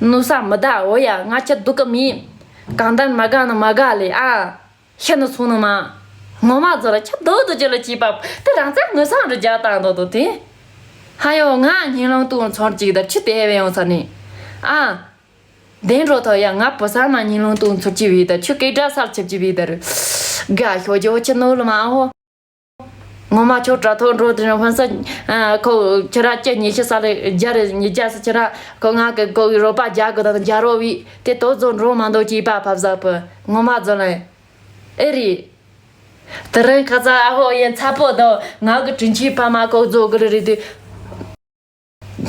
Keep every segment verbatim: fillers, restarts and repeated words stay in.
ནུ་ས་མི་ད་འོ་ཡ། ང་ཁྱི་སྡུག་གི་མིན། གང་ལྟར་མ་དགའ་ན་མ་དགའ་ལེ་ཨ། ཤི་ནི་སོང་ནི་མ། ངོ་མ་ཚོ་ལ་ཁྱི་སྡུག་སྡུག་ཅི་ལ་སྐྱིད་པ་དེ་རང་ཚ་ངུ་སང་རུ་རྒྱག་བཏང་འདུག་འདུག་དེ། ཧ་ཡོ། ང་ཉིན་ལོང་ཏུ་ཚོར་ཅིག་ད་ཁྱི་དེ་བས་ཡོང་ས་ནི་ཨ། བདེན་འགྲོ་ཐོ་ཡ། ང་བུ་ས་མ་ཉིན་ལོང་ཏུ་ཚོར་ཅི་བས་ད་ཁྱི་སྐད་སྒྲ་སར་ཆབ་ཅི་བས་ད་རུ། དགའ་ཤོ་ཇོ་ཁྱི་ནོ་ལ་མ་ཧོ། ངོ་མ་ཁྱོད་དྲ་ཐོག་འགྲོ་དེ་རིང་ཧོན་ས། ཁོ་ཁྱི་ར་ཁྱི་ཉི་ཤུ་ས་ལེ་རྒྱ་རེ་ཉི་རྒྱ་ས་ཁྱི་ར་ཁོ་ང་གི་ཁོ་རོ་པ་རྒྱ་གི་དང་རྒྱ་རོ་བི་དེ་དོ་ཚོ་འགྲོ་མ་འདོད་ཀྱི་པ་ཕབ་ཟག་པི་ངོ་མ་ཚོ་ལེ། ཨེ་རི། དེ་རིང་ཁ་ཚ་ཨ་ཧོ་ཡན་ཚ་པོ་དོ་ང་གི་དྲིན་ཆེན་ཕ་མ་ཁོ་ཚོ་གི་རེ་རེ་དུ།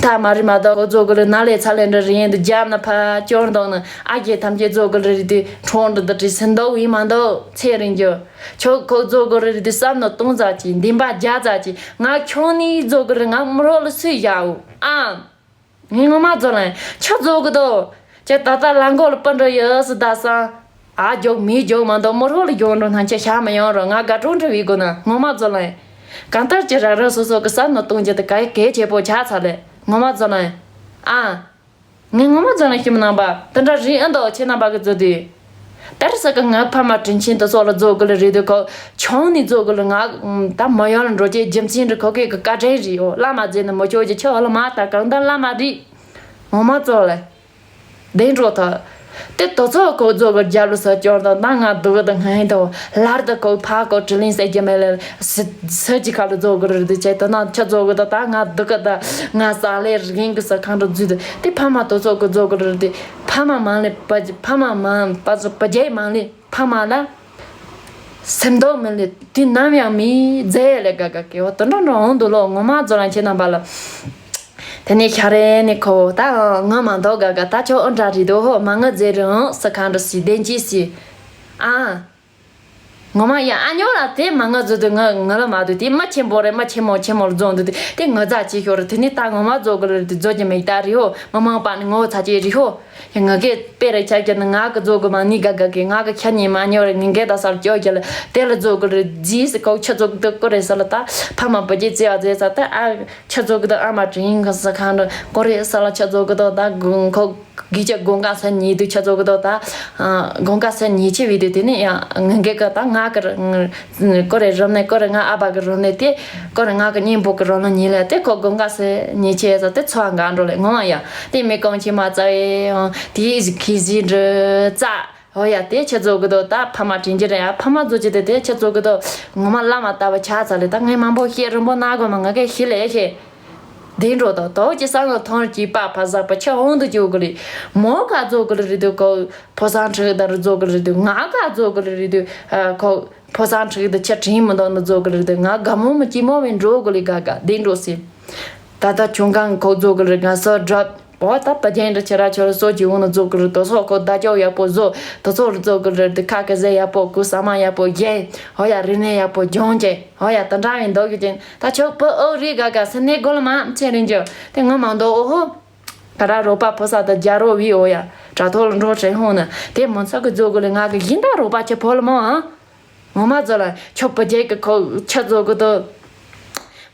ཐ་མ་རི་མ་དོ་ཁོ་ཚོ་གི་རེ་ན་ལེ་ཚ་ལེ་འདྲ་རེ་ཡན་དུ་རྒྱབ་ན་ཕ་ཅོར་འདོག་ནི་ཨ་རྒྱལ་ཐམས་ཅད་ཚོ་གི་རེ་རེ་དུ་ཁྲོང་འདྲ་དུ་དྲི་སེ་འདོག་བི་མ་འདོག་ཚེ་རིང་རྒྱུ། ཁྱོད་ཁོ་ཚོ་གི་རེ་རེ་དུ་བསམ་ནོ་གཏོང་ཙ་ཅི་འདིན་པ་རྒྱ་ཙ་ཅི་ང་ཁྱོད་ནི་ཚོ་གི་རེ་ང་མི་རོ་ལ་སུས་བཞག་འུ་ཨ། ངའི་ངོ་མ་ཚོ་ལ་ཁྱོད་ཚོ་གི་དོ། ཁྱེད་ད་ལྟ་ལ་མགོ་ལ་སྤུན་འགྲོ་ཡོད་སི་ད་སང་། ཨ་རྒྱོག་མི་རྒྱོག་མ་འདོག་མོ་རོ་ལ་རྒྱོག་འགྲོ་ན་ཁྱེད་ཤ་མི་ཡོང་རོ་ང་དགའ་སྤྲོ་འདྲ་བའི་སྒོ་ན་ངོ་མ་ཚོ་ལ། གང་ལྟར་གྱི་ར་ར་སོ་སོ་གི་བསམ་ནོ་གཏོང་རྒྱུ་དེ་ག་གལ་ཆེ་པོ་ཆགས་ཚར་ལེ་ངོ་མ་ཚོ་ལ། ཨ། ངའི་ངོ་མ་ཚོ་ལ་ཤི་མི་ནང་པ་དེ་འདྲ་རིགས་ཨ་འདོག་ཁྱེད་རྣམ་པ་གི་ཚོ་དུས། དེར་ས་གི་ང་ཕ་མ་དྲིན་ཆེན་དུ་སོགས་ལ་རྫོགས་གི་ལ་རེད་དུ་ཁོ། ཆུང་ནས་རྫོགས་གི་ལ་ང་ད་མ་ཡོང་ལ་འགྲོ་ཆེད་རྒྱུ་མཚན་རེད་ཁོ་སྐད་གི་བཀའ་དྲིན་རེད་ཨོ་བླ་མ་མཛད་ནི་མི་ཆོག་རྒྱུ་ཆོག་ལ་མ་ད་གང་ལྟར་བླ་མ་རེད། ངོ་མ་ཚོ་ལ། བདེ་འགྲོ་ཐོ། དེ་དོ་ཚོ་ཁོ་རྫོགས་གི་རྒྱབ་ལ་ས་སྐྱོར་དང་ད་ང་སྡུག་གི་དང་ངན་དོ་ལར་དུ་ཁོ་ཕ་ཁོ་དྲིན་ལན་གསལ་རྒྱུ་མེད་ལ་སི་སི་ཅི་ཁ་ལ་རྫོགས་གི་རེད་དུ་ཆེད་དུ་ན་ཁྱོད་རྫོགས་གི་དང་ད་ང་སྡུག་གི་དང་ང་ས་ལས་རིང་གི་ས་ཁང་དུ་འཛུལ་དུ་དེ་ཕ་མ་དོ་ཚོ་གི་རྫོགས་གི་རེད་དེ། ཕ་མ་མང་ལས་པ་ཕ་མ་མང་པ་ཚོ་པ་རྒྱལ་མང་ལས་ཕ་མ་ལ། སེམས་མདོག་མི་ལས་དུས་ནམ་ཡང་མི་མཛེས་ལས་དགའ་དགའ་སྐྱེ་བ་དོན་འགྲོ་འགྲོ་འོང་འདུག་ལོ་ངོ་མ་ཚོ་ལ་ཁྱེད་རྣམ་པ་ལ། དེ་ནས་ཤ་རེ་ནས་ཁོ་ད་ངོ་མ་མདོག་དགའ་དགའ་ད་ཁྱོད་ཨོ་འདྲ་རེད་དོ་ཧོ་མ་ངུ་མཛེས་རེད་འོང་ས་ཁང་འགྲོ་སི་བདེན་ཅི་སི། ཨ། ངོ་མ་ཡ་ཨ་ཉོ་ལ་དེ་མ་ང་ཚོ་དུ་ང་ང་ལ་མ་དུ་དེ་མ་ཆེན་པོ་རེད་མ་ཆེན་མོ་ཆེན་མོ་ལ་རྫོང་དུ་དེ་དེ་ང་ཚ་ཅི་ཤོར་དེ་ནི་ད་ངོ་མ་རྫོགས་གི་རེད་དེ་རྫོགས་ཀྱི་མེད་ད་རི་ཧོ་མ་མང་པ་ནི་ངོ་ཚ་ཅི་རི་ཧོ། ཡ་ང་གེ་པེ་རེ་ཆ་ཀྱ་ནི་ང་གི་རྫོགས་གི་མ་ནི་ག་ག་གེ་ང་གི་ཁྱ་ཉི་མ་ཉོ་རེ་ངན་གེ་ད་སར་ཅོ་ཀྱ་ལ་དེ་ལ་རྫོགས་གི་རེད་ཟིས་སི་ཀོ་ཁྱ་རྫོགས་གི་དུ་ཀོ་རེ་ས་ལ་ད་ཕ་མ་པ་ཅི་ཙི་ཨ་ཙི་ས་ད་ཨ་ཁྱ་རྫོགས་གི་དུ་ཨ་མ་ཀྲིན་གི་ས་ཁང་ར་ཀོ་རེ་ས་ལ་ཁྱ་རྫོགས་གི་དུ་ད་གུང་ཁོ། གི་ཅག་དགོང་ཀ་ས་ཉི་དུ་ཆ་ཚོ་གི་དོ་ད། དགོང་ཀ་ས་ཉི་ཆེ་བི་དུ་དེ་ནི་ཡང་ངན་གེ་ག་ད་ང་གི་ཀོ་རེ་རོམ་ནེ་ཀོ་རེ་ང་ཨ་བ་གི་རོམ་ནེ་དེ་ཀོ་རེ་ང་གི་གཉེན་པོ་གི་རོམ་ནེ་ཉི་ལ་དེ་ཁོ་དགོང་ཀ་ས་ཉི་ཆེ་ས་དེ་ཚོ་འགའ་འགྲོ་ལེ་ངོ་མ་ཡ་དེ་མི་གང་ཆེ་མ་ཙ་ཡེ་དེ་ཁི་ཟི་འདྲི་ཙ་ཧོ་ཡ་དེ་ཆ་ཚོ་གི་དོ་ད་ཕ་མ་དྲིན་གྱི་རེད་ཡ་ཕ་མ་ཚོ་ཅི་དེ་དེ་ཆ་ཚོ་གི་དོ་ངོ་མ་བླ་མ་ལྟ་བུ་ཆགས་ཚར་ལེ་ད་ངས་མང་པོ་བཤད་རིན་པོ་ན་གོ་མ་ང་གེ་ཤི་ལེ་ཤེ། བདེ་འགྲོ་དང་དོག་ཅི་ས་ངོ་ཐོང་གི་པ་ཕ་ཟག་པ་ཆ་ཧོང་དུ་ཅུ་གི་ལི། མོ་ག་ཚོ་གི་ལི་རི་དུ་ཁོ་ཕོ་སང་ཁྲི་དང་རི་ཚོ་གི་ལི་རི་དུ་ང་ག་ཚོ་གི་ལི་རི་དུ་ཁོ་ཕོ་སང་ཁྲི་དང་ཆ་དྲིན་མི་འདོག་ནི་ཚོ་གི་ལི་རི་དུ་ང་ག་མོ་མི་ཅི་མོ་བའི་འགྲོ་གི་ལི་ག་ག་བདེ་འགྲོ་སི། ད་ད་ཆུང་གང་ཁོ་ཚོ་གི་ལི་ང་སོ་འགྲོ། འོ་ད་པ་ཅན་རི་ཆེ་ར་ཆོ་རི་སོ་ཅི་འོང་ནི་ཚོ་གི་ལི་དོ་སོ་ཁོ་ད་ཅོ་ཡག་པོ་བཟོ་དོ་ཚོ་རི་ཚོ་གི་ལི་རི་དུ་ཁ་ཀི་ཟེ་ཡག་པོ་ཀུ་ས་མ་ཡག་པོ་རྒྱན་ཧོ་ཡ་རི་ནས་ཡག་པོ་ལྗོངས་ཅན། ཧོ་ཡ་ད་འདྲ་བའི་མདོག་གི་ཅན་ད་ཆོག་པོ་ཨོ་རི་ག་ག་སི་ནས་གོ་ལ་མ་ཚེ་རིང་ཇོ་དེ་ངོ་མ་མདོག་ཨོ་ཧོ། ད་ར་རོ་པ་ཕོ་ས་ད་རྒྱ་རོ་བི་ཨོ་ཡ་དྲ་ཐོག་ལ་འགྲོ་དྲན་ཧོ་ན་དེ་མོ་ཚ་གི་ཛོ་གི་ལ་ང་གི་ཡིན་ད་རོ་པ་ཆེ་ཕོ་ལ་མོ་ཨ། ངོ་མ་ཛོ་ལ་ཆོག་པོ་རྒྱལ་གི་ཁོ་ཆ་ཛོ་གི་དོ།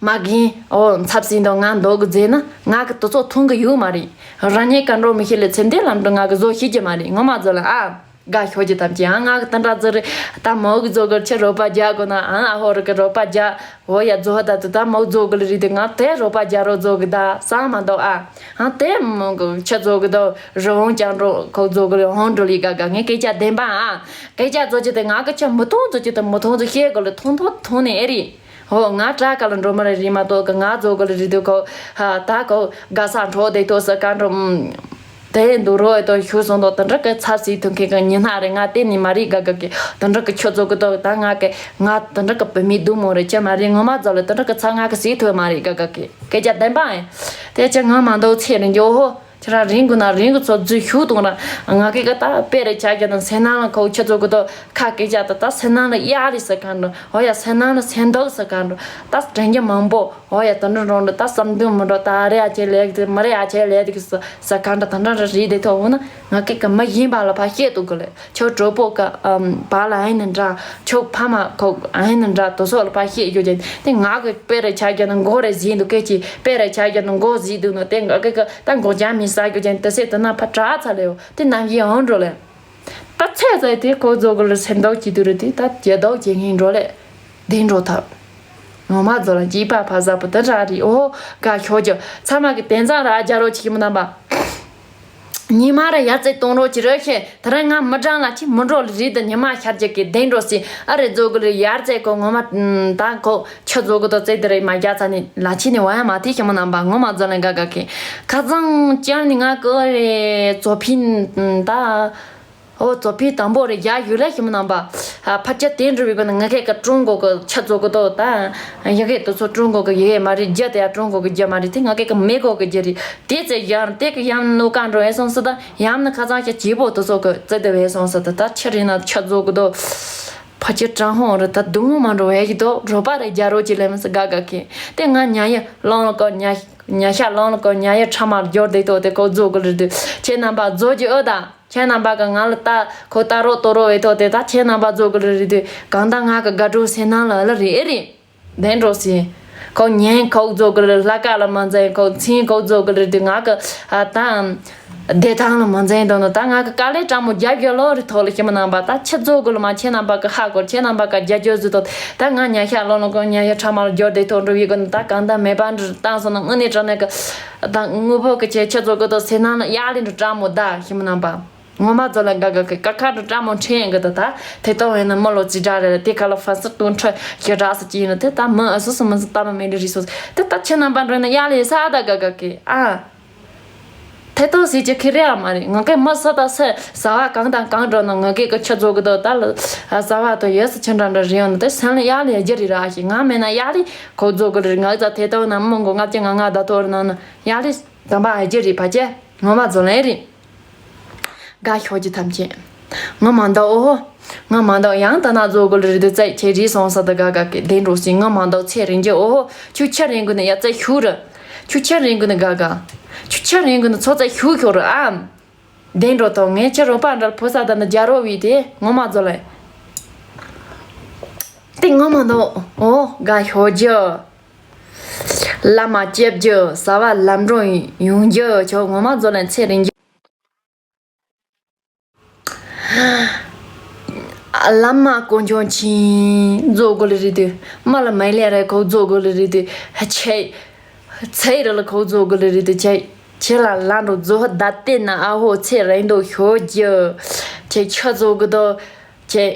མ་གིན་ཨོ་འཚབ་སིན་དོ་ང་མདོག་གི་ཛེ་ན་ང་གི་དུ་ཚོ་ཐུང་གི་ཡོད་མ་རེད། རང་ཉིད་ག་འགྲོ་མི་ཤེས་ལ་ཚེ་འདས་ལམ་དུ་ང་གི་ཛོ་ཤེས་ཀྱི་མ་རེད་ངོ་མ་ཛོ་ལ་ཨ། དགའ་ཤོར་གྱི་ཐམས་ཅད་ཨ་ང་གི་དེ་འདྲ་ཟེར་རེད། ད་མོ་གི་ཛོ་གི་ཆེ་རོ་པ་རྒྱག་དགོས་ན་ཨ་ཨ་ཧོ་རི་གི་རོ་པ་རྒྱག་འོ་ཡ་ཛོ་ད་དུ་ད་མོ་ཛོ་གི་ལ་རི་དུ་ང་དེ་རོ་པ་རྒྱག་རོ་ཛོ་གི་ད་སང་མ་འདོག་ཨ། ཨ་དེ་མོ་གི་ཆེ་ཛོ་གི་དོ་རི་འོང་ཅང་འགྲོ་ཁོ་ཛོ་གི་ལ་ཧོང་འགྲོ་ལི་ག་ག་ངས་སྐད་ཆ་བདེན་པ་ཨ། སྐད་ཆ་ཛོ་ཅི་དེ་ང་གི་ཆེ་མི་ཐོང་ཛོ་ཅི་དེ་མི་ཐོང་ཛོ་ཤེས་གི་ལ་ཐོང་ཐོང་ཐོང་ནི་ཨེ་རི། ཧོ་ང་དྲ་ག་ལ་འགྲོ་མ་རེད་རི་མ་གཏོགས་གི་ང་ཛོ་གི་ལ་རི་དུ་ཁོ་ཧ་ད་ཁོ་ག་ས་འཕྲོ་དེ་ཐོ་ས་ག་འགྲོ། དེ་འདུག་རོ་ཨེ་ཏོ་ཞུ་སོང་དོ་དེ་འདྲ་གི་ཚབ་སི་ཐུན་ཁེ་གི་ཉི་ན་རེ་ང་དེ་ནི་མ་རིག་ག་ག་གི་དེ་འདྲ་གི་ཁྱོད་ཚོ་གི་དོ་ད་ང་གི་ང་དེ་འདྲ་གི་བུད་མེད་སྡུག་མོ་རེ་ཅི་མ་རེད་ངོ་མ་ཛོ་ལ་དེ་འདྲ་གི་ཚབ་ང་གི་སི་ཐུ་མ་རིག་ག་ག་གི་སྐད་ཆ་བདེན་པ་ཨེ། དེ་ཅི་ང་མ་འདོག་ཚེ་རིང་གི་ཨོ་ཧོ་ཁྱེད་རང་རིང་གུ་ན་རིང་གུ་ཚོ་རྫུ་ཤུགས་གཏོང་ར་ང་གི་གི་ད་དཔེ་རེ་ཆ་གི་ན་སེ་ནང་ལ་ཁོ་ཁྱོད་ཚོ་གི་དོ་ཁ་སྐད་ཆ་ད་ད་སེ་ནང་ལ་གཡའ་རི་ས་ག་འགྲོ་ཨོ་ཡ་སེ་ནང་ལ་སེ་འདོག་ས་ག་འགྲོ་ད་དྲན་གི་མང་པོ། ཨོ་ཡ་དོན་འགྲོ་འགྲོ་འགྲོ་ད་བསམ་དོན་མི་འགྲོ་ད་རེ་ཨ་ཆེ་ལེགས་དེ་མི་རེ་ཨ་ཆེ་ལེགས་དེ་ས་ས་ག་འདྲ་དོན་འགྲོ་རེ་རེད་དེ་ཐོག་འོ་ན་ང་སྐད་ག་མ་ཡིན་པ་ལ་ཕ་བཤད་དུ་གི་ལེ་ཆོ་གྲོགས་པོ་ག་བ་ལ་ཨེ་ནི་འདྲ་ཆོ་ཕ་མ་ཁོ་ཨེ་ནི་འདྲ་དོ་སོགས་ལ་ཕ་བཤད་རྒྱུ་ཅན་དེ་ང་གི་དཔེ་རེ་ཆ་རྒྱ་ནི་མགོ་རེ་ཟིན་འདུག་སྐད་ཅིག་དཔེ་རེ་ཆ་རྒྱ་ནི་མགོ་ཟིན་འདུག་ནོ་དེ་ང་སྐད་ག་ད་མགོ་ཅང་མི་ ཟ་རྒྱུ་ཅན་དེ་སེ་དེ་ན་ཕ་དྲག་ཚ་ལེའོ། དེ་ནམ་ཡིན་ཨང་འགྲོ་ལེ། ད་ཚེ་ཟ་དེ་ཁོ་ཚོ་གི་ལ་སེམས་ཐག་གཅིག་ཏུ་རེད། དེ་ད་རྒྱལ་ཐག་གཅིག་ངེས་འགྲོ་ལེ། བདེ་འགྲོ་ཐབས། ངོ་མ་ཚོ་ལ་སྐྱིད་པ་ཕ་ཟ་པོ་དེ་ར་རེད། ཨོ་དགའ་ཤོག་ཅིག་ཚང་མ་གི་དེང་སང་ར་རྒྱ་རོ་ཆི་གི་མི་རྣམ་པ། ཉི་མ་ར་ཡར་རྩེ་གཏོང་རོགས་ཀྱི་རོགས་ཤེས། དེ་རིང་ང་མི་གྲངས་ལ་ཅི་མི་འགྲོ་ལ་རེད། དེ་ཉི་མ་ཤར་རྒྱུ་གི་བདེ་འགྲོ་སྲིད། ཨ་རེ་ཛོ་གི་ལ་ཡར་རྩེ་གོ་ངོ་མ་ད་གོ་ཁྱི་ཛོ་གི་དོ་རྩེ་དེ་རེད། མ་རྒྱ་ཚ་ནི་ལ་ཅི་ནི་བ་ཡ་མ་ཐི་ཤི་མི་རྣམ་པ་ངོ་མ་ཛོ་ལ་དགའ་དགའ་གི། ཁ་ཚང་ཅང་ནི་ང་གི་རེ་ཛོ་ཕིན་ད། ཨོ་ཙོ་ཕི་དང་པོ་རེ་རྒྱ་ཡུལ་ལ་ཤི་མི་རྣམ་པ། ཕ་ཆ་དེ་འགྲུབ་པའི་སྒོ་ནས་ང་ཁེ་ཀ་ཀྲུང་གོ་གི་ཆ་ཙོ་གི་དོ་ད། ཡ་གེ་དུ་ཚོ་ཀྲུང་གོ་གི་ཡ་གེ་མ་རེད། རྒྱ་དེ་ཡ་ཀྲུང་གོ་གི་རྒྱ་མ་རེད། དེ་ང་ཁེ་ཀ་མེ་གོ་གི་རྒྱ་རེད། དེ་ཚེ་ཡང་དེ་གི་ཡང་ནོ་ཀ་འགྲོ་ཨེ་སོང་སི་ད་ཡང་ནི་ཁ་ཚང་ཁྱ་བྱིས་པོ་དུ་ཚོ་གི་ཙེ་དེ་བས་སོང་སི་ད་ད་ཆི་རེད་ན་ཆ་ཙོ་གི་དོ། ཕ་ཆ་ཀྲང་ཧོང་རེད། ད་སྡུག་མོ་མ་འགྲོ་བས་ཀྱི་དོ་རོ་པ་རེ་རྒྱ་རོ་ཅི་ལེ་མི་སི་དགའ་དགའ་ཁེ། དེ་ང་ཉ་ཡ་ལོང་ལ་ཀོ་ཉ་ཉ་ཤ་ལོང་ལ་ཀོ་ཉ་ཡ་ཁྲ་མ་རྒྱོར་དེ་དོ་དེ་ཀོ་ཛོ་གི་ལེ་དུ་ཁྱེད་རྣམ་པ་ཛོ་ཅི་ཨོ་ད། ཁྱེད་རྣམ་པ་ག་ང་ལ་ལྟ་ཁོ་ལྟ་རོགས་གཏོང་རོགས་འོས་ཐོག་དེ་ད་ཁྱེད་རྣམ་པ་ཛོ་གི་ལ་རེད་དུས་གང་ལྟར་ང་གི་དགའ་སྤྲོ་སེམས་ནང་ལ་ལ་རེད་ཨེ་རེད། བདེན་འགྲོ་སི། ཁོ་ཉན་ཁོ་ཛོ་གི་ལ་ལ་ཀ་ལ་མ་འཛེམ། ཁོ་ཚིན་ཁོ་ཛོ་གི་ལ་རེད་དུས་ང་གི་ཨ་ད་བདེ་ཐང་ལ་མ་འཛེམ་དང་ནོ་ད་ང་གི་དཀའ་ལས་དྲང་མོ་རྒྱབ་རྒྱབ་ལོ་རེ་ཐོག་ལ་ཤི་མ་ནང་པ་ད་ཁྱེད་ཛོ་གི་ལ་མ་ཁྱེད་རྣམ་པ་གི་ཧ་གོ་ཁྱེད་རྣམ་པ་ག་རྒྱ་ཇོ་ཟི་ཐོག་ད་ང་ཉ་ཤ་ལོ་ལོ་ཁོ་ཉ་ཤ་ཁྲ་མ་ལ་རྒྱོ་བདེ་ཐོག་འགྲོ་ཡི་གི་ནི་ད་གང་ལྟར་མེ་འབར་འདྲི་བཏང་སོང་ན་དངོས་གནས་དྲང་གནས་གི་ད་དངོས་པོ་གི་ཁྱེད་ཁྱེད་ཛོ་གི་དོ་སེམས་ནང་ལ་གཡག་ལེ་འདྲ་དྲང་མོ་ད་ཤི་མ་ནང་པ། ངོ་མ་ཛོ་ལ་དགའ་དགའ་གི་ཀ་ཁ་འདྲ་དྲང་མོ་ཁྲེན་གི་ད་ད་དེ་ལྟ་བས་ན་མི་ལོ་ཙི་དྲག་རེད། དེ་ཁ་ལ་ཧྥ་སི་སྟོན་ཁྲོད་ཞེ་དྲག་སི་ཅི་ཡིན་ན་དེ་ད་མི་ཨ་སུ་སུ་མི་སུ་ལྟ་མ་མེད་རེ་རེ་སོ་དེ་ད་ཁྱེད་རྣམ་པ་འགྲོ་ན་གཡག་ལེ་ས་ད་དགའ་དགའ་གི་ཨ། དེ་ལྟ་སི་ཅི་ཁི་རེ་ཨ་མ་རེད། ང་གི་མི་སུ་ད་སི་ཟ་བ་གང་དང་གང་འགྲོ་ན་ང་གི་གི་ཁྱི་ཛོ་གི་དོ་ད་ལ་ཟ་བ་དོ་ཡོད་སི་ཁྱི་འདྲ་འདྲ་རེ་ཡོང་ན་དེ་སེམས་ལ་གཡག་ལེ་རྒྱུ་རེ་ར་ཤི། ང་མེད་ན་གཡག་ལེ་ཁོ་ཛོ་གི་རེ་ང་ཙ་དེ་ལྟ་ན་མི་མགོ་ལྔ་བཅུ་ང་ལྔ་ད་ཐོ་རེ་ན་ན་གཡག་ལེ་དམ་པ་ཨ་རྒྱུ་རེ་ཕ་ཅེ་ངོ་མ་ཛོ་ལེ་རེད། དགའ་ཤོག་ཅིག་ཐམས་ཅད། ང་མ་འདའ་ཨོ། ང་མ་འདའ་ཡང་ད་ན་ཛོ་གི་ལ་རེད་དུ་ཙེ་ཁྱེད་རིག་སོང་ས་ད་དགའ་དགའ་གི་བདེ་འགྲོ་སི། ང་མ་འདའ་ཚེ་རིང་རྒྱུ་ཨོ། ཁྱོད་ཁྱེད་རིང་གི་ནི་ཡ་ཙེ་ཤུ་ར། ཁྱོད་ཁྱེད་རིང་གི་ནི་དགའ་དགའ། ཁྱོད་ཁྱེད་རིང་གི་ནི་ཚོ་ཙེ་ཤུ་ཤོ་ར་ཨམ། བདེ་འགྲོ་དང་ངས་ཁྱེད་རོགས་པ་འདྲ་ཕོ་ས་ད་ནི་རྒྱ་རོ་བི་དེ་ངོ་མ་ཛོ་ལེ། དེ་ང་མ་འདའ་ཨོ་དགའ་ཤོག་རྒྱུ། བླ་མ་སྐྱབས་རྒྱུ་ཟ་བ་ལམ་འགྲོ་ཡོང་རྒྱུ་ཁྱོད་ངོ་མ་ཛོ་ལེ་ཚེ་རིང་རྒྱུ། བླ་མ་དཀོན་མཆོག་མཁྱེན། རྫོགས་དགོས་ལེ་རེད་དེ། མ་ལ་མ་ལེ་རེ་ཁོ་རྫོགས་དགོས་ལེ་རེད་དེ། ཆེ། ཚེ་རེ་ལ་ཁོ་རྫོགས་དགོས་ལེ་རེད་དེ། ཆེ། ཆེ་ལ་ལ་འགྲོ་རྫོགས་ད་ལྟས་ན་ཨ་ཧོ་ཚེ་རིང་དུ་ཤོག་རྒྱུ། ཆེ་ཆ་རྫོགས་དགོས་དོ། ཆེ།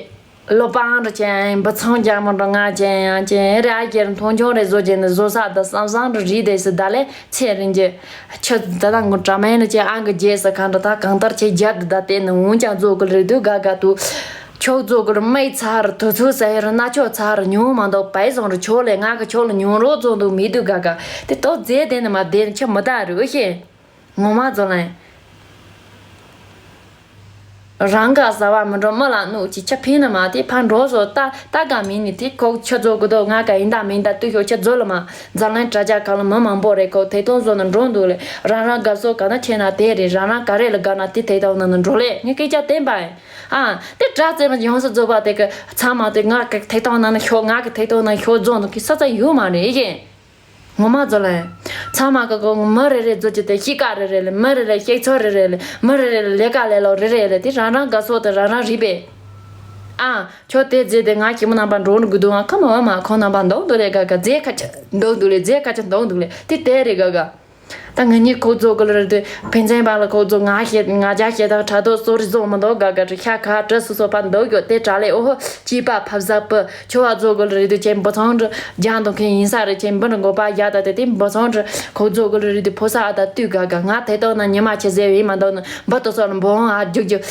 ལོ་པང་རུ་ཅན་འབུ་ཚང་རྒྱ་མོ་འགྲོ་ང་ཅན་ཡང་ཅན་རེ་ཨ་རྒྱལ་མཐོང་ཆུང་རེ་བཟོ་རྒྱུ་ནི་བཟོ་ས་དང་བསམ་བསམ་རུ་རིག་དེ་སི་ད་ལེ། ཚེ་རིང་རྒྱུ། ཆུ་ད་ལྟ་ངུ་དྲ་མེད་ནི་ཅན་ཨང་གི་རྗེས་སུ་གང་འདྲ་ད་གང་ལྟར་ཆེ་རྒྱབ་ཏུ་ད་བལྟས་ནི་འུན་ཀྱང་རྫོགས་དགོས་རེད་འདུག་ག་ག་དུ། ཆོག་རྫོགས་དགོས་རེད་མེད་ཚར་དུ་ཚོད་ཟ་ཡར་རྣ་ཆོག་ཚར་ཉུང་མ་འདུག་བས་སོང་རུ་ཆོག་ལེ་ང་གི་ཆོག་ལ་ཉུང་རོགས་རྫོགས་འདུག་མི་འདུག་ག་ག་དེ་ཏོག་རྫས་དེ་ནི་མ་བདེ་ནི་ཆུ་མི་ད་རུ་ཨེ་ཤེས། ངོ་མ་རྫོགས་ལེ། རང་ག་ཟ་བ་མི་འགྲོ་མི་ལ་གནོད་ཅི་ཆ་ཕིན་ན་མ་དེ་ཕ་འགྲོ་བཟོ་ལྟ་ལྟ་ག་མིན་ནི་དེ་ཁོག་ཆུ་རྫོགས་དགོས་དོ་ང་ག་ཡིན་ད་མིན་ད་ཏུ་ཤོ་ཆུ་རྫོགས་ལ་མ་འཛམ་གླིང་དྲ་རྒྱ་གང་ལ་མི་མང་པོ་རེད་ཁོ་དེ་དོན་བཟོ་ན་འགྲོ་འདུག་ལེ་རང་རང་དགའ་སོ་ག་ན་ཆེ་ན་དེ་རེད་རང་རང་ག་རེ་ལ་དགའ་ན་དེ་དེ་དོན་ན་ན་འགྲོ་ལེ་ངས་སྐད་ཆ་བསྟན་པ་ཡིན་ཨ་དེ་དྲ་རྩེ་མ་ཡོངས་སུ་རྫོགས་པ་དེ་གི་ཚང་མ་དེ་ང་གི་དེ་དོན་ན་ན་ཤོ་ང་གི་དེ་དོན་ན་ཤོ་རྫོགས་འདུག་གི་ས་ཚ་ཡོད་མ་རེད་ཡེ། ངོ་མ་རྫོགས་ལེ། ཚང་མ་ག་གོ་མི་རེ་རེ་རྫོགས་ཀྱི་དེ་གཤིས་ཀ་རེ་རེ་ལེ་མི་རེ་རེ་གཤིས་ཚོར་རེ་རེ་ལེ་མི་རེ་རེ་ལེ་ལས་ཀ་ལས་ལོ་རེ་རེ་ལེ་དེ་རང་རང་དགའ་སོ་དེ་རང་རང་རིག་པས། ཨ། ཁྱོད་དེ་རྫས་དེ་ང་ཁྱི་མོ་རྣམ་པ་འགྲོ་ནི་དགོས་འདུག་ཨ་ཁ་མ་བ་མ་ཁོང་རྣམ་པ་འདོག་འདུག་ལེ་ག་ག་རྫས་ཁ་ཆ་འདོག་འདུག་ལེ་རྫས་ཁ་ཆ་འདོག་འདུག་ལེ་དེ་དེ་རེ་ག་ག་ད་ང་གཉིས་ཁོ་ཚོ་གི་ལ་རེད་དེ་ཕན་ཚན་པ་ལ་ཁོ་ཚོ་ང་ཞེ་ང་རྒྱ་ཞེ་དག་ཕྲག་དོག་གསོ་རི་བཟོ་མི་འདུག་ག་ག་རེ་ཤ་ཁ་གྲི་སུ་སོ་པ་འདུག་ཡོད་དེ་དྲ་ལེ་ཨོ་ཧོ་སྐྱིད་པ་ཕབ་ཟ་པི་ཆོ་བ་ཚོ་གི་ལ་རེད་དེ་ཅན་འབུ་ཚང་འདྲ་རྒྱང་དུ་མཁན་ཡིན་ས་རེད་ཅན་འབུ་འདྲ་མགོ་པ་རྒྱ་ད་དེ་དེ་འབུ་ཚང་འདྲ་ཁོ་ཚོ་གི་ལ་རེད་དེ་ཕོ་ས་ཨ་ད་དུས་ག་ག་ང་དེ་དག་ན་ཉི་མ་ཆེ་ཟེར་བའི་མ་འདུག་ན་འབུ་དོ་སོ་ལ་འབུ་ཧོང་ཨ་རྒྱུག་རྒྱུག་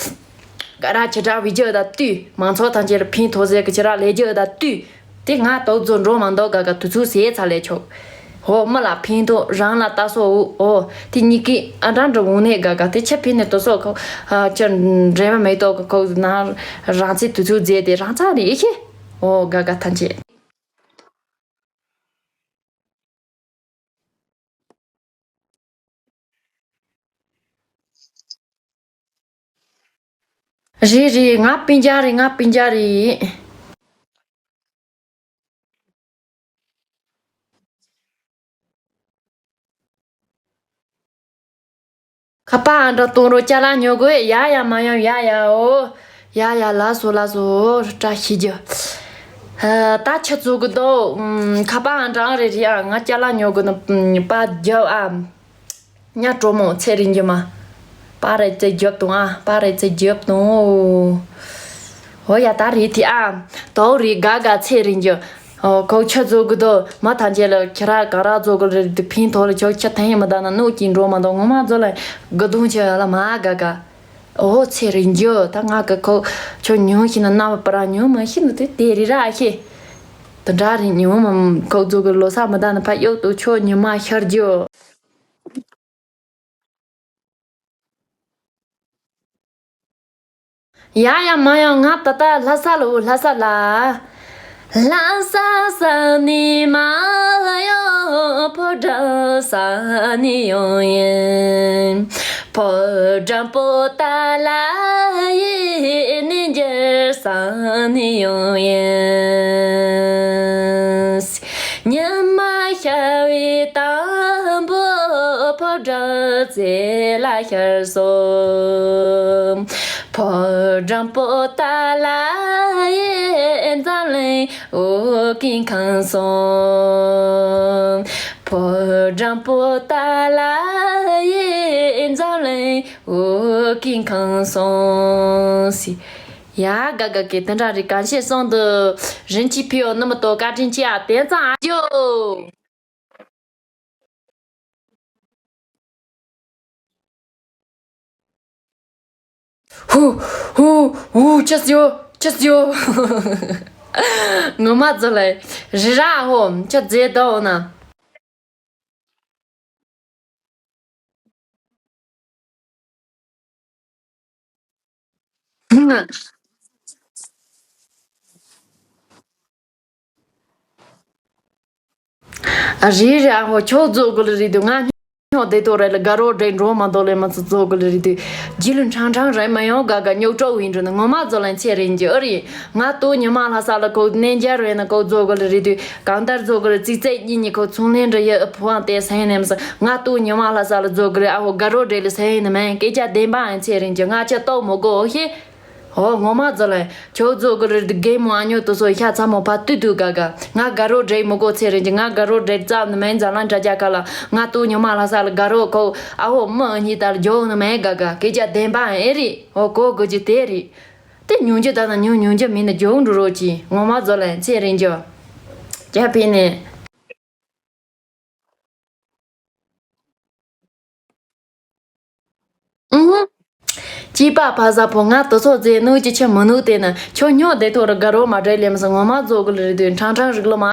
ག་ར་ཆེ་དྲག་བི་ཇི་ད་བཏུས་མང་ཚོགས་ཐམས་ཅད་ལ་ཕན་ཐོགས་ཟེར་གི་ཆེ་ར་ལས་རྒྱུ་ད་བཏུས། དེ་ང་དོག་རྫོ་འགྲོ་མ་འདོག་ག་ག་དུས་ཚོད་ཟད་ཚ་ལས་ཆོག་ཧོ་མི་ལ་ཕན་ཐོགས་རང་ལ་ལྟ་སོ་འུ་ཨོ་དེ་གཉིས་ཀའི་ཨ་འདྲ་འདྲ་འོང་ནས་ག་ག་དེ་ཆ་ཕན་ནས་དོ་སོ་ཁོ་ཨ་ཆ་འདྲེ་མ་མེད་དོ་ག་ཁོ་ན་རང་ཚེ་དུས་ཚོད་ཟད་དེ་རང་ཚ་རེད་ཤེ་ཨོ་ག་ག་ཐམས་ཅད། རེད་རེད་ང་སྤུན་ཀྱག་རེད་ང་སྤུན་ཀྱག་རེད། ཁ་པར་ཨང་གྲངས་གཏོང་རོགས། ཅ་ལག་ཉོ་དགོས། ཡ་ཡ་མ་ཡོང་། ཡ་ཡ་འོ། ཡ་ཡ་ལགས་སོ་ལགས་སོ། འོ་བཀྲ་ཤིས་རྒྱུ། ཨ། ད་ཆུ་བཙོ་གི་འདུག་ཨམ། ཁ་པར་ཨང་གྲངས་རེ་རེ་ཨ། ང་ཅ་ལག་ཉོ་དགོས་ན་ཨམ། པར་རྒྱབ་ཨ། ཉ་གྲོ་མོ་ཚེ་རིང་རྒྱུ་མ། པར་རེ་ཙེ་རྒྱབ་དང་ཨ། པར་རེ་ཙེ་རྒྱབ་དང་། འོ་ཡ་ད་རེད་དེ་ཨ། དོག་རེད། དགའ་དགའ་ཚེ་རིང་རྒྱུ། ཨོ། ཁོ་ཆུ་བཙོ་གི་འདུག་མ་ཐམས་ཅད་ལ་ཁྱེད་རང་ག་རེ་བཙོ་གི་རེད། དེ་ཕན་ཐོགས་ལ་ཆོག་ཁྱེད་ཐེངས་མི་ད་ན་གནོད་ཀྱིན་འགྲོ་མ་འདུག་ངོ་མ་བཙོ་ལ་དགའ་དུང་ཆེ་ལ་མ་དགའ་དགའ། ཨོ་ཚེ་རིང་རྒྱུ། ད་ང་གི་ཁོ་ཆོ་ཉུང་ཤི་ན་ན་བ་པ་ར་ཉུང་མ་ཤི་ན་དེ་དེ་རི་ར་ཤི། དེ་འདྲ་རེད། ཉུང་མ་ཁོ་བཙོ་གི་ལོ་ས་མི་ད་ན་ཕ་གཡོག་ཏུ་ཆོ་ཉི་མ་ཤར་རྒྱུ། ཡ་ཡ་མ་ཡ། ང་ད་ལྟ་ལྷ་ས་ལ། འོ་ལྷ་ས་ལ། ལྷ་ས་ས་ནས་མ་ཡོང་། ཕོ་བྲང་ས་ནས་ཡོང་ཡིན། ཕོ་བྲང་པོ་ཏཱ་ལ་ཡི་གནས་འགྱུར་ས་ནས་ཡོང་ཡིན། ཉི་མ་ཤར་བའི་དང་པོ་ཕོ་བྲང་རྩེ་ལ་ཤར་སོང་། ཕོ་བྲང་པོ་ཏཱ་ལ་ཡི་འཛམ་གླིང་འོད་ཀྱིས་ཁེངས་སོང་། ཕོ་བྲང་པོ་ཏཱ་ལ་ཡི་འཛམ་གླིང་འོད་ཀྱིས་ཁེངས་སོང་། ཡ་དགའ་དགའ་གི་དེ་འདྲ་རེད། གང་ཤེས་སོང་དུ་རིན་ཆེན་ཕི་ཡོ་ནི་མི་ཏོ་བཀའ་དྲིན་ཆེ་ཨ། དེ་ཙང་ཨ་ཇོ། ཧུ། ཧུ། ཧུ། ཅི་ཟེར། ཅི་ཟེར། ངོ་མ་ཛོ་ལེ། རི་ར་ཧོ། ཅི་ཟེར་དོ་ན། རེད་རེད། ཨ་ཧོ། ཁྱོད་ཛོ་གི་ལ་རེད་དུ། ང་སྨྱོ་བདེ་ཏོ་རེད་ལ་དགའ་རོགས་འདྲེ་འགྲོ་མ་འདོ་ལེ་མ་ཚོ་ཛོ་གི་ལ་རེད་དུ། རྗེས་ལུས་ཕྲང་ཕྲང་རེད་མ་ཡོང་དགའ་དགའ་སྨྱོ་གྲོགས་ཡིན་འགྲོ་ན། ངོ་མ་ཛོ་ལན་ཚེ་རིང་གི་ཨ་རེད། ང་ཏུ་ཉི་མ་ལྷ་ས་ལ་ཁོ་གནས་མཇལ་རེད་ན་ཁོ་ཛོ་གི་ལ་རེད་དུ། གང་ལྟར་ཛོ་གི་ལ་རྩིག་རྩིག་གཉིས་གཉིས་ཁོ་ཚོང་ལེན་འདྲ་ཡ་ཨ་ཕུ་བང་དེ་སེང་ནེམ་ས་ང་ཏུ་ཉི་མ་ལྷ་ས་ལ་ཛོ་གི་ལ་ཨ་ཧོ་དགའ་རོགས་འདྲེ་ལ་སེང་ནི་མེན་སྐད་ཆ་བདེན་པ་ཨན་ཚེ་རིང་གི་ང་ཆ་ཏོག་མོ་གོ་ཨོ་ཤེ། ཨོ་ངོ་མ་ཛོ་ལན། ཁྱོད་ཛོ་གི་རེད་དུ་རྒན་མོ་ཨ་ཉོ་དུ་སོ་ཤ་ཚ་མོ་ཕ་ཏུ་ཏུ་ག་ག་ང་དགའ་རོགས་འདྲེ་མོ་གོ་ཚེ་རིང་གི་ང་དགའ་རོགས་འདྲེ་རྩ་ནི་མེན་འཛམ་གླིང་དྲ་རྒྱ་ཁ་ལ་ང་ཏུ་ཉི་མ་ལྷ་ས་ལ་དགའ་རོགས་ཁོ་ཨ་ཧོ་མི་གཉིས་ལྟར་འཇོག་ནི་མེན་ག་ག་སྐད་ཆ་བདེན་པ་ཨེ་རེད། ཨོ་གོ་གོ་ཅི་དེ་རེད། དེ་ཉུང་རྒྱུ་ད་ན་ཉུང་ཉུང་རྒྱུ་མིན་ན་འཇོག་འགྲོ་རོགས་ཅི་ངོ་མ་ཛོ་ལན་ཚེ་རིང་གི་ཅ་ཕི་ནི། ཨུ། སྐྱིད་པ་ཕ་ཟ་ཕོ་ང་དུ་ཚོ་རྫས་ནུ་ཅི་ཆི་མི་ནུ་དེ་ནི་ཁྱོད་སྨྱོ་བདེ་ཐོག་རུ་དགའ་རོགས་མ་འདྲེ་ལེམ་སི་ངོ་མ་ཛོ་གི་ལ་རེད་དུ་ཕྲང་ཕྲང་རིག་ལོ་མ་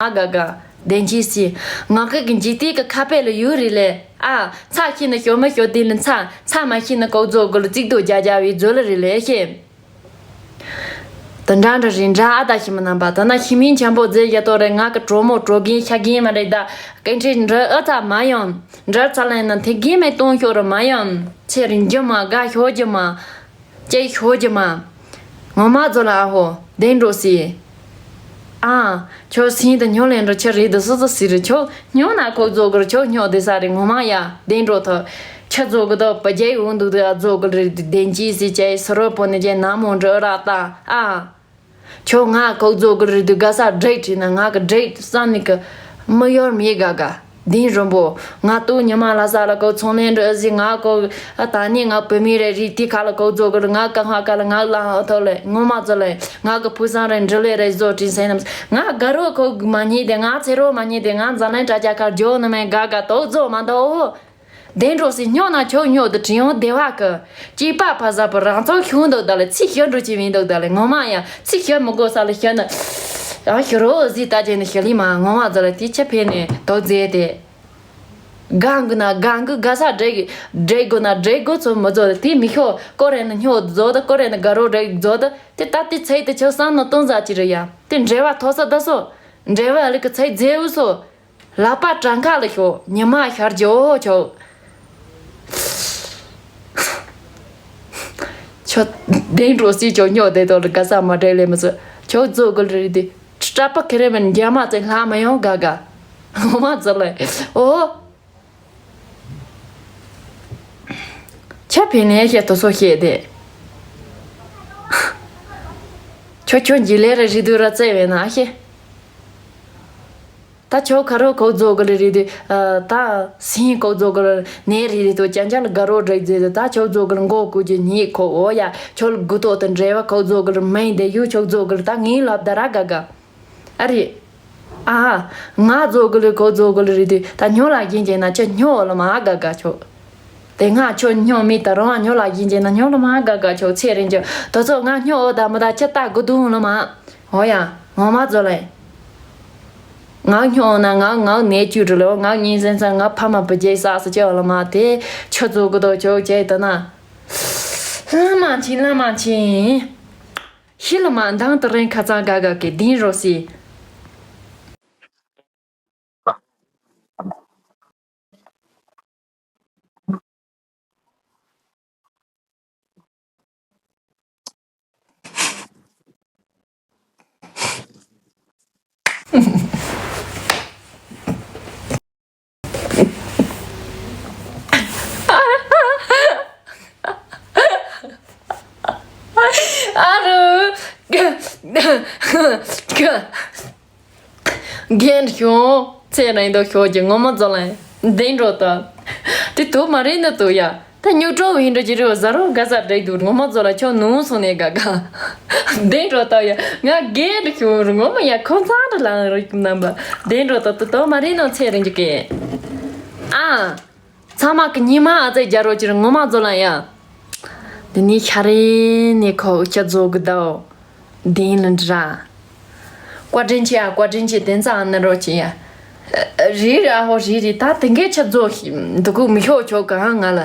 དགའ་དགའ་བདེན་ཅི་སི། ང་ཁི་གི་འཇིག་རྟེན་གི་ཁ་པེ་ལ་ཡུ་རེད་ལེ། ཨ་ཚ་ཤི་ནི་ཞོ་མི་ཞོ་དེ་ལ་ཚ་ཚ་མ་ཤི་ནི་ཀོ་ཛོ་གི་ལ་ཙིག་དུ་རྒྱ་རྒྱ་བའི་ཛོ་ལ་རེད་ལེ་ཤེ། དེ་འདྲ་འདྲ་རེད་འདྲ་ཨ་ད་ཤི་མི་རྣམ་པ་ད་ན་ཤི་མིན་ཆེན་པོ་རྫས་ཡ་ཏོ་རེད། ང་གི་གྲོ་མོ་གྲོ་རྒན་ཤ་རྒན་མ་རེད་ད་སྐད་འཕྲིན་འདྲི་ཨ་ཚ་མ་ཡོང་འདྲ་ཚ་ལན་ན་དེ་རྒན་མེད་གཏོང་ཤོར་ར་མ་ཡོང་ཚེ་རིང་རྒྱུ་མ་དགའ་ཤོར་རྒྱུ་མ་སྐྱེ་ཤོར་རྒྱུ་མ་ངོ་མ་ཛོ་ལ་ཨ་ཧོ་བདེ་འགྲོ་སི། ཨ། ཁྱོད་སིན་དུ་ཉོ་ལེན་འགྲོ་ཁྱེད་རེད་དུ་སོ་སོ་སི་རེད། ཁྱོད་སྨྱོ་ན་ཁོ་ཛོ་གི་རེད། ཁྱོད་སྨྱོ་དེ་ས་རེད། ངོ་མ་ཡ་བདེ་འགྲོ་ཐོ། ཁྱེད་ཛོ་གི་དོ་བ་རྒྱའི་འོང་འདུག་དུ་ཨ་ཛོ་གི་རེད་དུ་བདེན་ཅི་སི་ཅའི་སི་རོ་པོ་ནི་ཅའི་ན་མོ་འགྲོ་ར་ད་ཨ། ཁྱོད་ང་ཁོ་ཛོ་གི་རེད་དུ་དགའ་ས་འགྲིག་བྲིས་ན་ང་གི་འགྲིག་བསམ་ནི་གི་མི་ཡོར་མི་དགའ་དགའ། དིན་རིན་པོ། ང་ཏུ་ཉི་མ་ལྷ་ས་ལ་ཀོ་ཚོང་ལེན་འགྲོ་ཟི་ང་ཀོ་ཨ་ད་ནི་ང་བུད་མེད་རེ་རི་དི་ཁ་ལ་ཀོ་ཛོ་གི་རེད། ང་ཀ་ཧ་ཀ་ལ་ང་ལ་ཧ་ཐོ་ལེ་ངོ་མ་ཛོ་ལེ། ང་གི་ཕུ་སང་རེ་འདྲི་ལེ་རེ་ཛོ་དྲིན་སེ་ནམ། ང་དགའ་རོགས་ཁོ་མ་ཉེས་དེ་ང་ཚེ་རོགས་མ་ཉེས་དེ་ང་འཛམ་གླིང་དྲ་རྒྱ་ཁར་འཇོག་ནི་མེད་དགའ་དགའ་ཏོག་ཛོ་མ་འདོ་འོ། བདེ་འགྲོ་སི་སྨྱོ་ན་ཁྱོད་སྨྱོ་དུ་དྲིན་འོང་བདེ་བ་གི། སྐྱིད་པ་ཕ་ཟ་པུ་རང་ཚོ་ཤུང་འདུག་ད་ལེ་ཚིག་ཤོད་འགྲོ་ཅི་མིན་འདུག་ད་ལེ་ངོ་མ་ཡ་ཚིག་ཤོད་མི་དགོས་ས་ལ་ཤོད་ན། ཡང་ཤོད་རོགས་ཟི་ད་ཅེ་ནི་ཤོད་ལི་མ་ངོ་མ་ཛོ་ལེ་དེ་ཆ་ཕེ་ནི་དོ་ཛེ་དེ། གང་གི་ན་གང་གི་ག་ས་འདྲེ་གི་འདྲེ་དགོས་ན་འདྲེ་དགོས་ཚོ་མི་ཛོ་ལེ་དེ་མི་ཤོ་ཀོ་རེ་ནི་སྨྱོ་ཛོ་ད་ཀོ་རེ་ནི་དགའ་རོགས་འདྲེ་ཛོ་ད་དེ་ད་དེ་ཚེ་དེ་ཆོ་སང་ནི་སྟོང་ཟ་ཅི་རེ་ཡ་དེ་འདྲེ་བ་ཐོ་ས་ད་སོ་འདྲེ་བ་ལི་གི་ཚེ་ཛེ་འུ་སོ། ལག་པ་བྲང་ཁ་ལ་ཤོག་ཉི་མ་ཤར་ཇོ་ཆོག་ཆོ། བདེ་འགྲོ་སྲིད་ཆོག་སྨྱོ་བདེ་ཏོ་ལ་ག་ས་མ་བྲེལ་ལེ་མི་ཚོ་ཆོག་ཛོ་གི་ལ་རི་དེ་སྐྲ་པ་ཁེ་རེ་མན་རྒྱ་མ་ཚེ་ལྷ་མ་ཡོང་ག་ག་ངོ་མ་ཚོ་ལེ་ཨོ། ཁྱོད་ཕན་ནས་ཤེས་དོ་སོ་ཤེས་དེ། ཁྱོད་ཁྱོད་འཇིགས་ལས་ར་རི་དུ་ར་བཙལ་བས་ན་ཤེས། ད་ཁྱོད་ཁ་རོག་ཁོ་རྫོགས་གི་ལ་རི་དུ། ད་སིང་ཁོ་རྫོགས་གི་ལ་ནས་རི་དུ་ཅན་ཅན་ལ་དགའ་རོགས་འདྲ་ཟེར་དུ། ད་ཁྱོད་རྫོགས་གི་ལ་མགོ་ཀུ་ཅི་ཉིད་ཁོ་འོ་ཡ། ཁྱོད་ལ་དགུ་ཏོ་དང་འབྲེལ་བ་ཁོ་རྫོགས་གི་ལ་མིན་དེ་ཡུ་ཁྱོད་རྫོགས་གི་ལ་ད་ངའི་ལབ་ད་ར་དགའ་དགའ། ཨ་རེད། ཨ། ང་རྫོགས་གི་ལ་ཁོ་རྫོགས་གི་ལ་རི་དུ། ད་སྨྱོ་ལ་རྒྱན་ཅན་ན་ཁྱོད་སྨྱོ་ལ་མ་དགའ་དགའ་ཁྱོད། དེ་སྔ་ཁྱོད་སྨྱོ་མི་ད་རུང་སྨྱོ་ལ་རྒྱན་ཅན་ན་སྨྱོ་ལ་མ་དགའ་དགའ་ཁྱོད་ཚེ་རིང་ཁྱོད། དོ་ཚོ་ང་སྨྱོ་འོ་ད་མི་ད་ཁྱོད་ལྟ་དགོས་དུང་ལ་མ། འོ་ཡ། ངོ་མ་རྫོགས་ལ། ང་སྨྱོ་ན་ང་ང་ནས་ཅུ་རུ་ལོ་ང་གཉིས་སེམས་ས་ང་ཕ་མ་བུ་རྒྱལ་ས་སུ་ཅི་འོ་ལ་མ་དེ་ཁྱོད་རྫོགས་གི་དོ་ཁྱོད་ཅེ་ད་ན། ལ་མ་ཆིན་ལ་མ་ཆིན། ཤི་ལ་མ་མདང་དུ་རིང་ཁ་ཚང་དགའ་དགའ་གི་ལྡིང་རོ་སི། ཨ་རུ། རྒན་ཤོང་ཚེ་རིང་དུ་ཤོག་གི་ངོ་མ་རྫོགས་ལ་བདེ་འགྲོ་ད། དེ་དུ་མ་རེད་ན་དུ་ཡ། ད་སྨྱུག་གྲོགས་ཡིན་འགྲོ་གི་རེད། ཟ་རོ་ག་ས་འགྲིག་འདུག་ངོ་མ་རྫོགས་ལ་ཁྱོད་ནུ་སོང་ནས་དགའ་དགའ། བདེ་འགྲོ་ད་ཡ། ང་རྒན་ཤོང་རུ་ངོ་མ་ཡ་ཁོ་ཚང་རུ་ལངས་རུ་རྣམ་པ་བདེ་འགྲོ་ད། དུ་དུ་མ་རེད་ན་ཚེ་རིང་གི་གེ། ཨ། ཚང་མ་གི་ཉི་མ་ཨ་ཙེ་རྒྱ་རོ་ཅིར་ངོ་མ་རྫོགས་ལ་ཡ། འདི་ནི་ཤ་རེ་ནི་ཁོ་ཁྱ་རྫོགས་གི་དའོ། དེན་ལ་འདྲ། བཀའ་དྲིན་ཆེ་ཨ། བཀའ་དྲིན་ཆེ། དེན་ཙང་ཨ་ན་རོ་ཅི་ཡ། རི་ར་ཧོ་རི་རི་ད་དེ་འགའི་ཁྱ་རྫོགས་ཤི་འདུག་གུ་མི་ཤོག་ཆོག་ག་ང་ལ།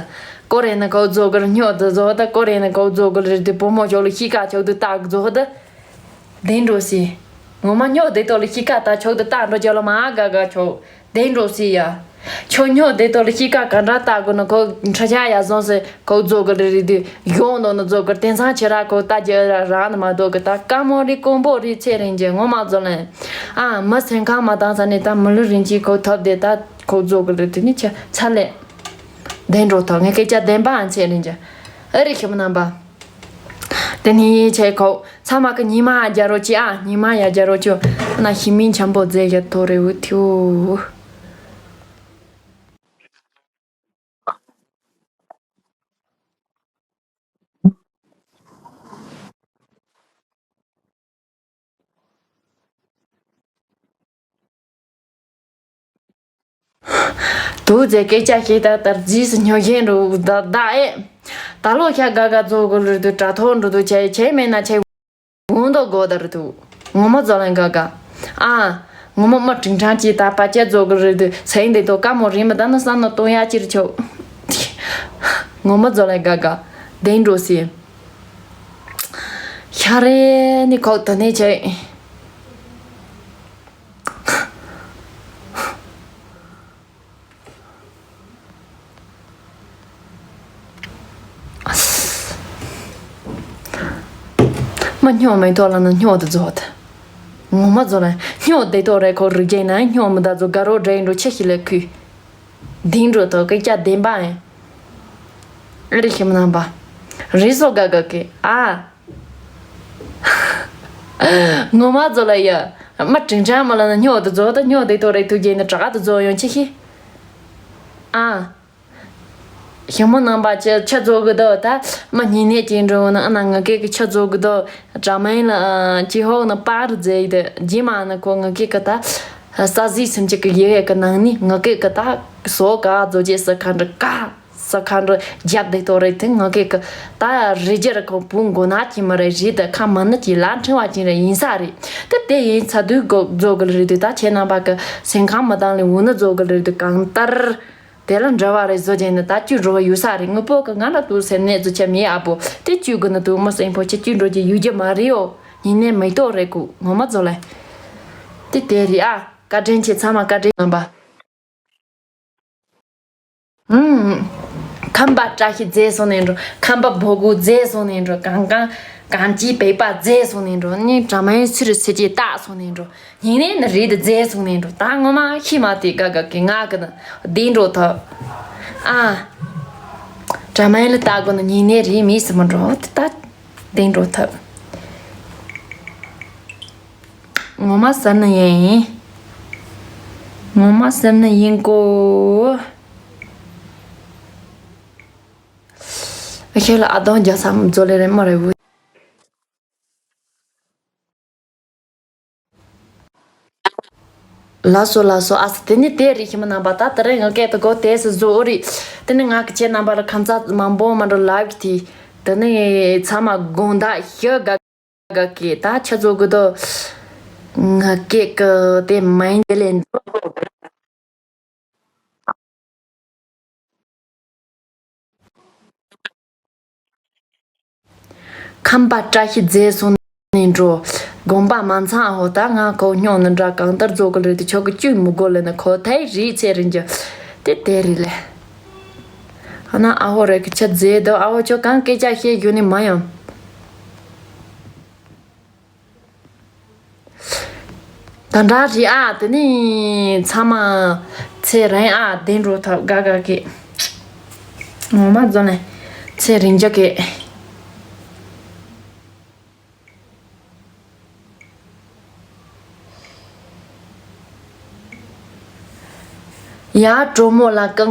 ཀོ་རེ་ན་ཁོ་རྫོགས་གི་ར་སྨྱོ་དུ་རྫོགས་ད། ཀོ་རེ་ན་ཁོ་རྫོགས་གི་ར་རི་དུ་བུ་མོ་ཆོག་ལ་ཤི་ཀ་ཆོག་དུ་ཏག་རྫོགས་ད། བདེ་འགྲོ་སི། ངོ་མ་སྨྱོ་བདེ་ཏོ་ལ་ཤི་ཀ་ད་ཆོག་དུ་ཏག་འགྲོ་ཆོག་ལ་མ་དགའ་དགའ་ཆོག་བདེ་འགྲོ་སི་ཡ། ཁྱོད་སྨྱོ་བདེ་ཏོ་ལ་ཤི་ཀ་ག་འདྲ་ལྟ་དགོས་ན་ཁོ་ཁྲ་ཆ་ཡ་བཟང་སེ་ཁོ་རྫོགས་གི་རེད་དུས་གཞོང་ནང་ན་རྫོགས་གི་དེང་སང་ཁྱེད་ར་ཁོ་ལྟ་རྒྱུ་ར་རག་ན་མ་གཏོགས་གི་ད་དཀའ་མོ་རེད་དཀོན་པོ་རེད་ཚེ་རིང་གི་ངོ་མ་རྫོགས་ལན། ཨ་མི་སེམས་ཁམས་མ་བཏང་ས་ནས་ད་མི་ལུས་རིན་ཆེན་ཁོ་ཐོབ་བསྡད་ད་ཁོ་རྫོགས་གི་རེད་དུས་ནི་ཁྱེད་ཚ་ལས། བདེ་འགྲོ་ཐོག་ངས་སྐད་ཆ་བདེན་པ་ཨ་ཚེ་རིང་གི། ཨ་རེ་ཁྱིམ་རྣམ་པ། དེ་ནས་ཆེ་ཁོ་ཚང་མ་གི་ཉི་མ་རྒྱ་རོ་ཅི་ཨ། ཉི་མ་ཡ་རྒྱ་རོ་ཅོ་ན་ཤི་མིན་འཆམ་པོ་མཛེས་ཡ་ཐོ་རེ་འུ་ཐིའུ། དུ་ཛེ་སྐད་ཆ་ཤེས་ད་ལྟར་རྫིས་སུ་སྨྱོ་བཞིན་རུ་ད་ད་ཨེ། ད་ལོ་ཤ་དགའ་དགའ་རྫོགས་གི་ལུས་དུ་དྲ་ཐོག་འགྲོ་དུ་ཆེ་ཆེ་མེད་ན་ཆེ། འོང་དོ་དགོ་ད་རུ་དུ། ངོ་མ་རྫོགས་ལན་དགའ་དགའ། ཨ། ངོ་མ་མ་དྲིན་དྲང་ཅི་ད་པ་ཅེ་རྫོགས་གི་ལུས་དུ་སེང་དེ་དོ་ཀ་མོ་རིན་མི་ད་ན་ས་ན་གཏོང་ཡ་ཅིར་ཆོག་ངོ་མ་རྫོགས་ལན་དགའ་དགའ། བདེ་འགྲོ་སི། ཤ་རེ་ནི་ཁོག་ད་ནི་ཆེ། མ་སྨྱོ་མེད་ཐོག་ལ་ན་སྨྱོ་དུ་རྫོགས་ད། ངོ་མ་རྫོགས་ལ་སྨྱོ་བདེ་ཐོག་རེ་ཁོ་རིག་རྒྱས་ན་སྨྱོ་མི་ད་རྫོགས་དགའ་རོགས་འདྲ་ཡིན་འགྲོ་ཆེ་ཞིག་ལ་ཁུ། འདིང་འགྲོ་ཐོག་སྐད་ཆ་བདེན་པ་ཨེ། ཨ་རི་ཁྱིམ་རྣམ་པ། རི་སོ་དགའ་དགའ་གི་ཨ། ངོ་མ་རྫོགས་ལ་ཡ། མ་དྲིན་དྲན་མ་ལ་ན་སྨྱོ་དུ་རྫོགས་ད་སྨྱོ་དེ་ཐོག་རེ་ཐུག་རྒྱས་ན་དྲག་དུ་རྫོགས་ཡོང་ཆེ་ཤི། ཨ། ཞི་མོ་རྣམ་པ་ཆེ་ཆ་རྫོགས་གི་དོ་ད་མ་ཉིན་ནས་ཅིག་འགྲོ་ན་ཨ་ན་ང་སྐད་གི་ཆ་རྫོགས་གི་དོ་དྲ་མིན་ལ་ཅི་ཧོག་ན་པར་རྫས་དེ་རྗེས་མ་ན་ཁོ་ང་སྐད་གི་ད་ས་གཟིག་སེམས་ཅིག་གི་ཡེ་ཡེ་གི་ནང་ནི་ང་སྐད་གི་ད་སོ་ག་རྫོགས་རྗེས་ས་ཁ་འདྲ་ཀ་ས་ཁ་འདྲ་རྒྱབ་དེ་དོ་རེད་དེ་ང་སྐད་གི་ད་རི་རྒྱ་ར་ཁོ་བུ་མགོ་ན་ཅི་མ་རེད་རི་ད་ཁ་མ་ན་ཅི་ལ་ཕྲེང་བ་ཅན་རེ་ཡིན་ས་རེད་དེ་དེ་ཡིན་ཚ་དུས་གོ་རྫོགས་གི་རེད་དེ་ད་ཁྱེད་རྣམ་པ་གི་སེམས་ཁམས་མ་བཏང་ལས་འུ་ན་རྫོགས་གི་རེད་དེ་གང་ལྟར། དེ་ལ་འདྲ་བ་རེ་བཟོ་བྱས་ནས་ད་ཅུ་འགྲོ་བ་ཡོད་ས་རེད། དངོས་པོ་གི་ང་ལ་དུ་སེམས་ནད་བཟོ་ཆ་མེད་ཨ་པོ་དེ་ཅུ་གི་ན་དུ་མ་སེམས་པོ་ཆེ་ཅུ་འགྲོ་རྒྱུ་ཡོད་རྒྱུ་མ་རེད་ཨོ། ཉིན་ནས་མེ་ཏོག་རེད་གུ་ངོ་མ་བཟོ་ལེ། དེ་དེ་རེད་ཨ། བཀའ་དྲིན་ཆེ་ཚང་མ་བཀའ་དྲིན་རྣམ་པ། ཨུམ། ཁམས་པ་བཀྲ་ཤིས་རྫས་སོང་ནས་འགྲོ། ཁམས་པ་བོ་གུ་རྫས་སོང་ནས་འགྲོ། གང་གང་གང་ཅིའི་བེག་པ་རྫས་སོང་ནས་འགྲོ། ནི་དྲ་མའི་སུ་རུ་སེ་ཅི་བཏགས་སོང་ནས་འགྲོ། ཉིན་ནས་ནི་རིལ་དུ་རྫས་སོང་ནས་འགྲོ། ད་ངོ་མ་ཤི་མ་དེ་དགའ་དགའ་གི་ང་གི་ནི་བདེ་འགྲོ་ཐོབ། ཨ། དྲ་མ་ཡིན་ལ་ལྟ་དགོས་ན་ཉིན་ནས་རེད། མིས་སུ་མི་འགྲོ་དེ་ལྟ་དེང་འགྲོ་ཐབས། ངོ་མ་ཟེར་ན་ཡིན། ངོ་མ་ཟེར་ན་ཡིན་གོ། ཨ་ཁྱེད་ལ་ཨ་དང་རྒྱ་ས་མཛོ་ལེ་རེ་མ་རེ་བུ། ལགས་སོ་ལགས་སོ། ཨ་ས་དེ་ནི་དེ་རིགས་ཤི་མ་རྣམ་པ་ད་དེ་རིང་ང་སྐད་དུ་གོ་དེ་སུ་བཟོ་འོ་རིགས། དེ་ནི་ང་གི་ཁྱེད་རྣམ་པ་ལ་ཁམས་ཚ་མང་པོ་མ་འགྲོ་ལབ་གི་དེ། དེ་ནི་ཚང་མ་དགོངས་དག་ཞུ་དགའ་དགའ་གི་ད་ཆ་བཟོ་གི་དོ། ང་སྐད་གི་དེ་མ་ཡིན་དེ་ལས་འགྲོ། ཁམས་པ་བཀྲ་ཤིས་རྫས་སོང་ནས་འགྲོ། དགོངས་པ་མ་ཚང་ཨ་ཧོ། ད་ང་ཁོ་སྙོང་ནི་འདྲ་གང་ལྟར་རྫོགས་གི་ལོས་དེ་ཆོག་གི་བཅུད་མི་དགོས་ལ་ནི་ཁོ་ཐའི་རིག་ཚེ་རིང་རྒྱུ་དེ་དེ་རེད་ལེ། ཨ་ན་ཨ་ཧོ་རེ་གི་ཆ་རྫས་དོ་ཨ་ཧོ་ཆོ་གང་སྐད་ཆ་བཤད་རྒྱུ་ནི་མ་ཡོང་། ད་འདྲ་རེད་ཨ། དེ་ནི་ཚང་མ་ཚེ་རིང་ཨ་བདེ་འགྲོ་ཐབས་དགའ་དགའ་གི། ངོ་མ་རྫོང་ནས་ཚེ་རིང་རྒྱུ་གི། ཡ་གྲོ་མོ་ལ་རྐང་